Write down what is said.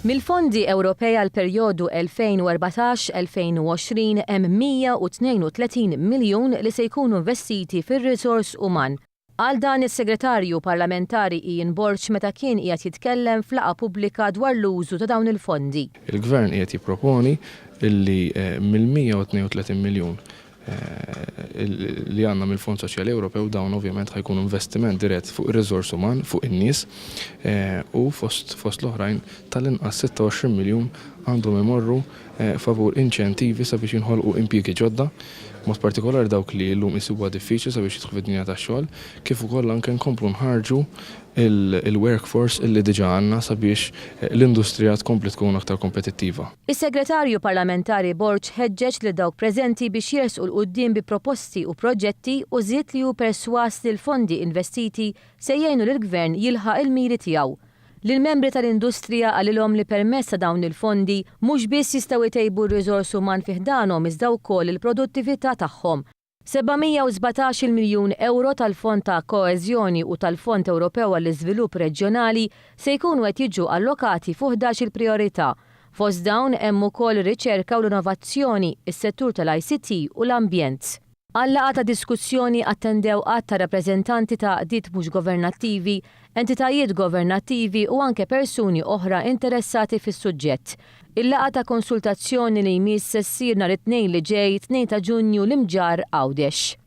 Mill-fondi Ewropej għall-perjodu 2014-2020 hemm 132 miljun li se jkunu investiti fir-riżors uman. Qal dan is-Segretarju Parlamentari Ian Borg meta kien qiegħed jitkellem f'laqgħa pubblika dwar l-użu ta' dawn il-fondi. Il-Gvern qiegħed jipproponi li mill-132 miljun li għandna mill-Fond Soċjali Ewropew dawn ovvjament ħa jkunu investiment dirett fuq ir-riżors uman, fuq in-nies u fost fost l-oħrajn tal-inqas 26 miljun għandhom imorru favur inċentivi sabiex jinħolqu impjiegi ġodda, b'mod partikolari dawk li llum isibuha diffiċli sabiex jidħlu fid-dinja tax-xogħol, kif ukoll anke nkomplu nħarrġu il-workforce illi diġà għandna sabiex l-industrija tkompli tkun aktar kompetittiva. Is-Segretarju Parlamentari Borg ħeġġeġ lil dawk preżenti biex jersqu 'l quddiem bi proposti u proġetti u żied li hu persważ li l-fondi investiti se jgħinu lill-Gvern jilħaq il-miri tiegħu. Lill-membri tal-industrija qalilhom li permezz ta' dawn il-fondi mhux biss jistgħu jtejbu r-riżors uman fi ħdanhom iżda wkoll il-produttività tagħhom. 717-il miljun ewro tal-Fond ta' Koeżjoni u tal-Fond Ewropew għall-Iżvilupp Reġjonali se jkunu qed jiġu allokati fuq 11-il prijorità. Fost dawn hemm ukoll ir-riċerka u l-innovazzjoni, is-settur tal-ICT u l-ambjent. Għal-laqgħa ta' diskussjoni attendew għadd ta' rappreżentanti ta' għaqdiet mhux governattivi, entitajiet governattivi u anke persuni oħra interessati fis-suġġett. Il-laqgħa ta' konsultazzjoni li jmiss se ssir nhar it-Tnejn li ġej, 2 ta' Ġunju, l-Imġarr, Għawdex.